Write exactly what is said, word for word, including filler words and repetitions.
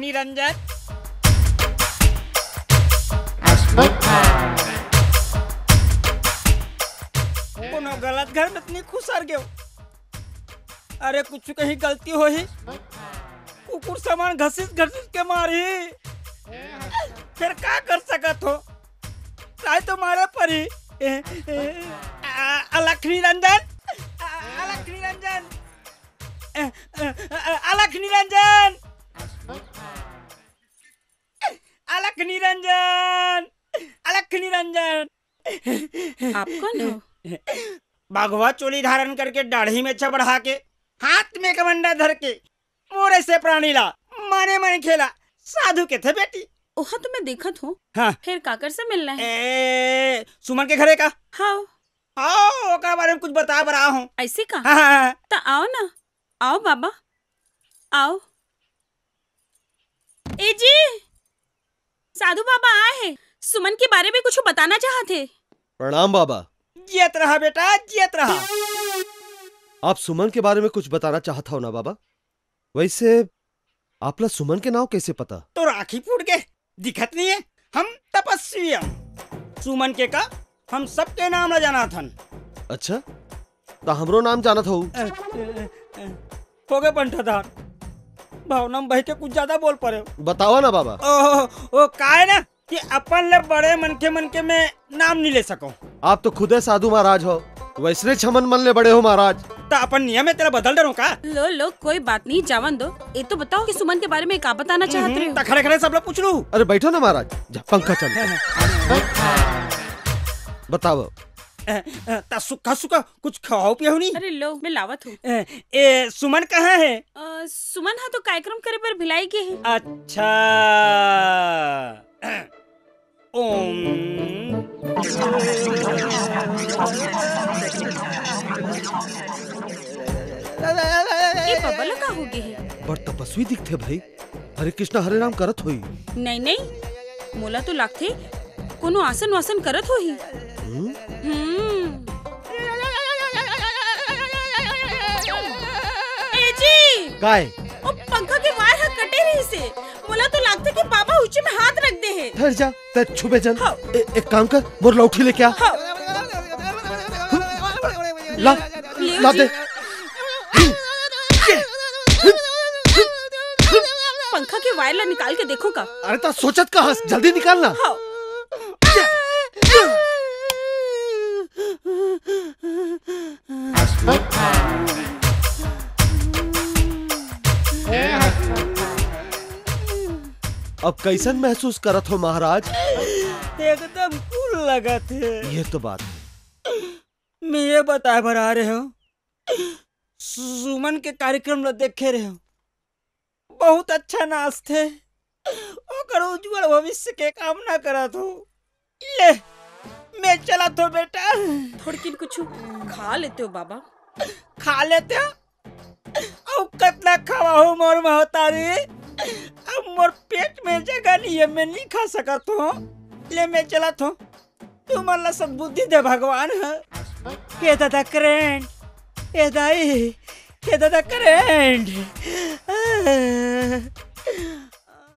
निरंजन। कोनो गलत घर में तो नहीं खुसर गयो? अरे कुछ कहीं गलती होही, कुकुर समान घसीट घसीट के मारही, फिर का कर सकत हो? ताई तो मारे परी। ए, ए, आ, अलख निरंजन, आ, अलख निरंजन, ए, ए, ए, अलख निरंजन, अलख निरंजन, अलख निरंजन। आप कौन हो? बघवा चोली धारण करके दाढ़ी में चबड़ा के, हाथ में कमंडा धर के मोरे से प्राणी ला माने मन खेला, साधु के थे बेटी। ओहा तो मैं देखत हूँ। हाँ। फिर काकर से मिलना है? ए, सुमन के घरे का? हाँ। आओ, ओकर बारे में कुछ बता बर आए हूँ। ऐसे का? हाँ, हाँ, हाँ। त आओ ना, आओ बाबा, आओ। ए जी, साधु बाबा आए हैं, सुमन के बारे में कुछ बताना चाहत हे। प्रणाम बाबा। जियत रहा बेटा, जियत रहा। आप सुमन के बारे में कुछ बताना चाहत हो ना बाबा? वैसे आप ला सुमन के नाव कैसे पता? तोर आँखी फूट गे, दिखत नहीं है? हम तपस्वी हन। सुमन के का, हम सबके नाम ला जानत हन। अच्छा, त हमरो नाम जानत हो? अ, अ, अ, हो गे पंठाधार, भावना में बह के कुछ ज्यादा बोल परे हो। बतावा ना बाबा। ओ, ओ, काय ना कि अपन ले बड़े मनखे मन के मैं नाम नहीं ले सकूं। आप तो खुदे साधु महाराज हो, वैसने छमन मन ले बड़े हो महाराज। त अपन नियम में तेला बदल डरूं का? लो लो, कोई बात नहीं, जावन दो। ये तो बताओ कि सुमन के बारे में का बताना चाहत रहे हो? त खड़े खड़े सब लोग पूछ लू। अरे बैठो ना महाराज, जा पंखा चल। बताओ। अ, अ, त सुखा सुखा कुछ खवाओ पियाओ नहीं? अरे लो, मैं लावत हूँ। अ, ए, सुमन कहाँ है? अ, सुमन हा तो कार्यक्रम करे बर भिलाई गे हे। अच्छा। ओम। ए बाबा ला का हो गे हे? बड़ तपस्वी दिखथे भाई। हरे कृष्णा हरे राम करत होई। नहीं, नहीं, मोला तो लागथे कोनो आसन वासन करत होही। हम्म? हम्म। ए जी! काय? ओ पंखा के वायर ह कटे रहिसे। मोला तो लागथे कि बाबा उचे में हाथ रख दे हे। ठहर जा, ते छुबे जन। हाँ। ए, एक काम कर, मोर लौठी लेके आ। हाँ। ला, ले ला जी। दे। पंखा के वायर ला निकाल के देखो का। अरे त सोचत का हस, जल्दी निकाल ना। हाँ। अब कैसन महसूस करत हो महाराज? एकदम cool लगत हे। ये तो बात हे। मैं ये बताए बर आ रहे हो, सुमन के कार्यक्रम ला देखे रहे हो, बहुत अच्छा नाचथे, ओकर उज्जवल भविष्य के कामना करत हो। ले, मैं चलत हो बेटा। थोड़किन कुछ खा लेते हो बाबा। खा लेते हो? अउ कतना खवाहू मोर महतारी, अब मोर पेट में जगह नहीं है, मैं नहीं खा सकत हो। ले मैं चलत हो, तुमन ला सद्बुद्धि दे भगवान ह। ए दादा करंट, ए दाई, ए दादा करंट।